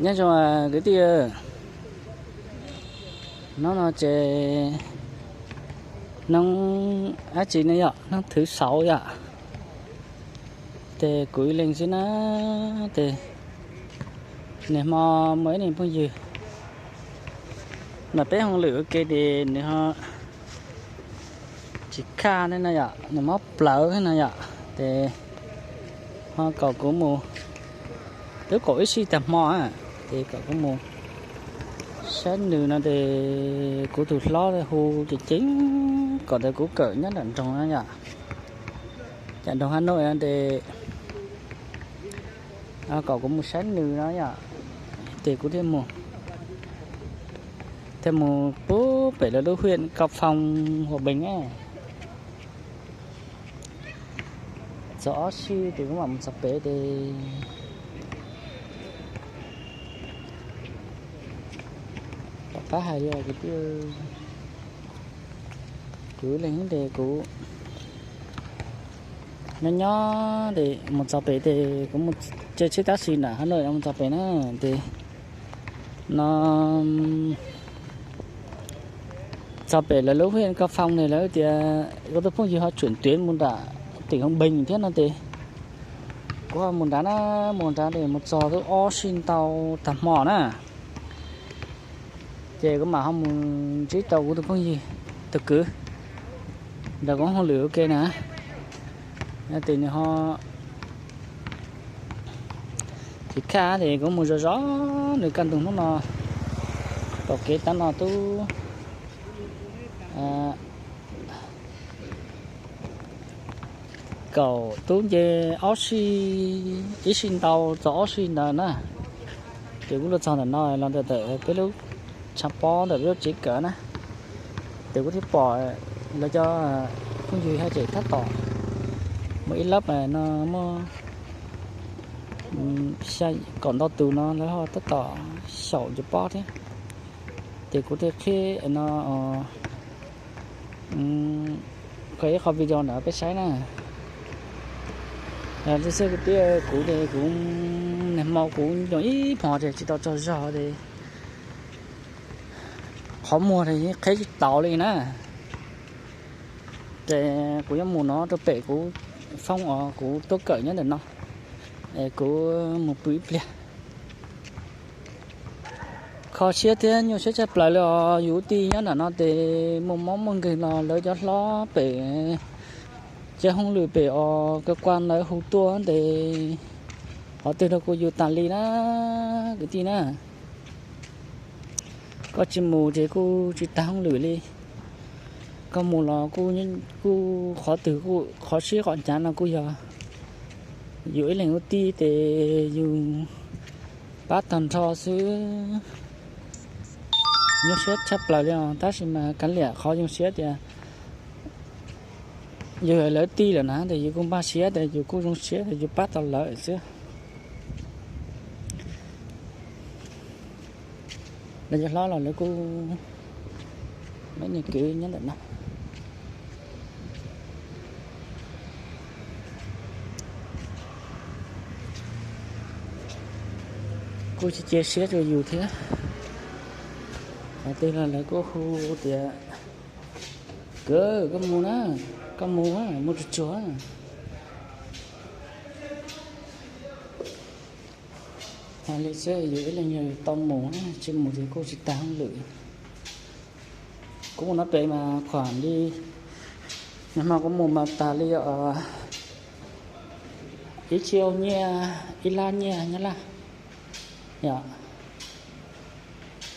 Nyob zoo kwv tij, hnub no ces hnub dab tsi ne yom, hnub thứ sáu yom. Ces kuv ib leeg xwb na, ces nws hmo muaj ib niag phooj ywg, mas peb hauj lwm ua ke ces nws ho tsis kaj thiab no yom, nws mob plawv thiab no yom, ces ho kom kuv mus, twb kaum ib sij tag hmo, ces kom kuv mus saib nws no ces kuv tus hlob hu ceev ceev kom tias kuv kawm nyob nram nroog no yom, nram nroog Hà Nội no ces kom kuv mus saib nws no yom, ces kuv thiaj mus, thiaj mus pub pem lawv lub huyện Cao Phong, Hòa Bình na. Txog ob sij ces kuv mam mus txog pem ces tom qab hais li kwv tij, kuv ib leeg ces kuv nyob nyob ces mus txog pem ces kuv mus caij tsheb tab sis nram Hà Nội no mus txog pem na, ces no txog pem lawv lub huyện Cao Phong ces lawv tias kuv tus phooj ywg ho chuyển tuyến mus nram tỉnh Hòa Bình thiab no ces kuv ho mus nrad na, mus nrad ces mus txog twb ob sij ntau tag hmo na. Ces kuv mam ho mus ntsib tau kuv tus phooj ywg, tus kwv, nrog kuv hauj lwm ua ke na. Ces nws ho tsis kaj ces kuv mus zov zov nws kaj ntug hnub no, tom kev tav no twb kaum, twb nce ob sij, ib sij ntau txog ob sij ntawd na. Ces kuv los txog ntawm no los ntawm peb lub tshav pob ntawm peb lub tsev kawm na, ces kuv thiaj pom lawv cov phooj ywg haj tseem tab tom muaj ib lab no muaj xya, kaum ntau tus no lawv ho tab tom xyaum ncuav pob thiab. Ces kuv thiaj qhib no ib qho video ntawm peb saib na. Li xwb kwv tij, kuv ces kuv nag hmo kuv nco ib hmos ces tsis tau tsaug zog ces qhov muag ces qhib tsis tau li na. Ces kuv yuav mus no rau pem kuv foob os, kuv tuaj kawm nyob ntawm no es kuv mus pw ib pliag. Kho siab thiab nyuaj siab tshaj plaws li os, yus tij nyob nram no ces muaj mob muaj nkeeg los lawv cov hlob pem, cov hauj lwm pem os, cơ quan lawv hu tuaj ces qhov twg rau kuv yus tas li na, kwv tij na. Koj tsis mus ces kuj tsis tag hauj lwm li, koj mus los kuj qhov twg kuj qhov siab qhov ncav no kuj yog yus ib leeg ua tij ces yus pab tag nrho xwb. Nyuaj siab tshaj plaws li os, tab sis mas kav liam qhov zoo siab tias yus yog lawv tij lawm na, ces yus kuj npaj siab tias yus kuj zoo siab tias yus pab tau lawv xwb. Lawv cov hlob los lawv kuj, lawv niag kwv nyob ntawm no kuj cia siab rau yus thiab. Qhov twg los lawv kuj hu tias, kwv, koj mus na, koj mus, mus tsuag tsuag. Hais li xwb, yus ib leeg yus tau mus, tsis mus ces kuj tsis tag hauj lwm. Kuv mus no pem mas khuam li, nag hmo kuv mus mas tas li ib txhiab nyiaj, ib lab nyiaj Nyab Laj, yog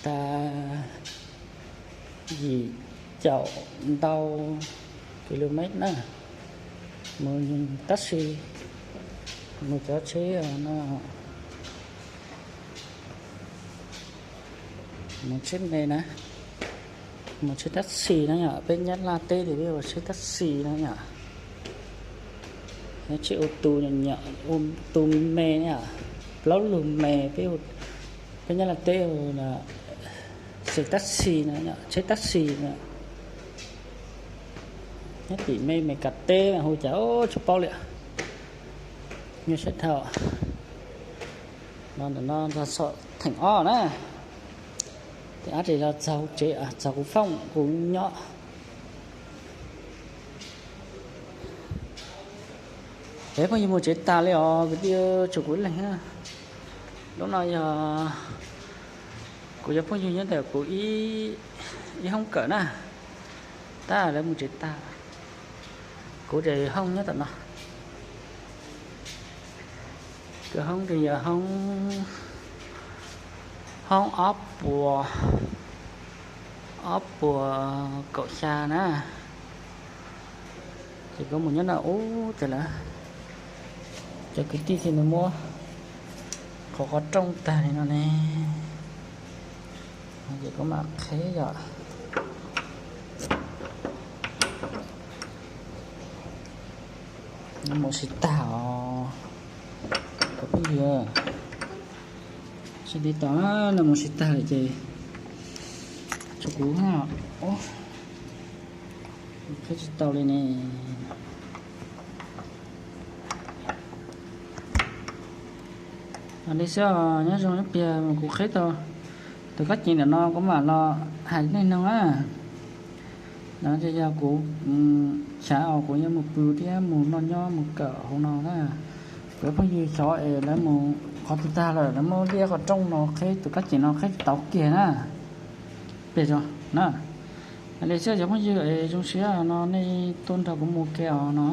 tas yim caum ntau kilomev na, mus tab sis, mus cov tsheb no, mus tsheb me na, mus tsheb tab xis na yom, peb Nyab Laj teb ces peb ua tsheb tab xis na yom. Tsheb ua tus, ua tus me na yom, plaub lug me, peb, peb Nyab Laj teb ua xws tab xis na yom, tsheb tab xis na. Nyob tim me Mes Kas teb hu cas tsis paub li. Nyuaj siab dhau. No, no, no, theem ob na. Theem ob ces los txog tsev, txog kuv fooj kuv nyob. Es phooj ywg mus tsev tag li os kwv tij, tshuav kuv ib leeg na. Lub no yog kuv cov phooj ywg nyob ntawm kuv ib, ib hoob kawm na. Tab lawv mus tsev tag, kuv ces hoob nyob tom no. Kuv hoob ces yog hoob, hoob ob puas, ob puas kaum xya na. Ces kuv mus nyob no ub tas lawm, cov kwv tij thiaj li muab qhov qhov rooj tag li no ne. Ces kuv mam qheb yom. Noj mov sib tag os, cov phooj ywg, sib li tom, noj mov sib tag lawm ces tshuav kuv, qheb tsis tau li ne. Li xwb os, nyob zoo nyob pliag mus kuv qheb tau tus kab cev ntawm no kuv mam los hais nej mloog na. No ces yog kuv xav os kuv yuav mus pw thiab mus noj nyob mus kawm hauv no na. Kuv phooj ywg xyov es lawv mus qhov twg tag lawm, lawv muab liab qhov rooj no qheb tus kab cev no qheb tsis tau kiag na. Peb zoo na. Li xwb cov phooj ywg es zoo siab no nej tuaj nrog kuv mus ke os no.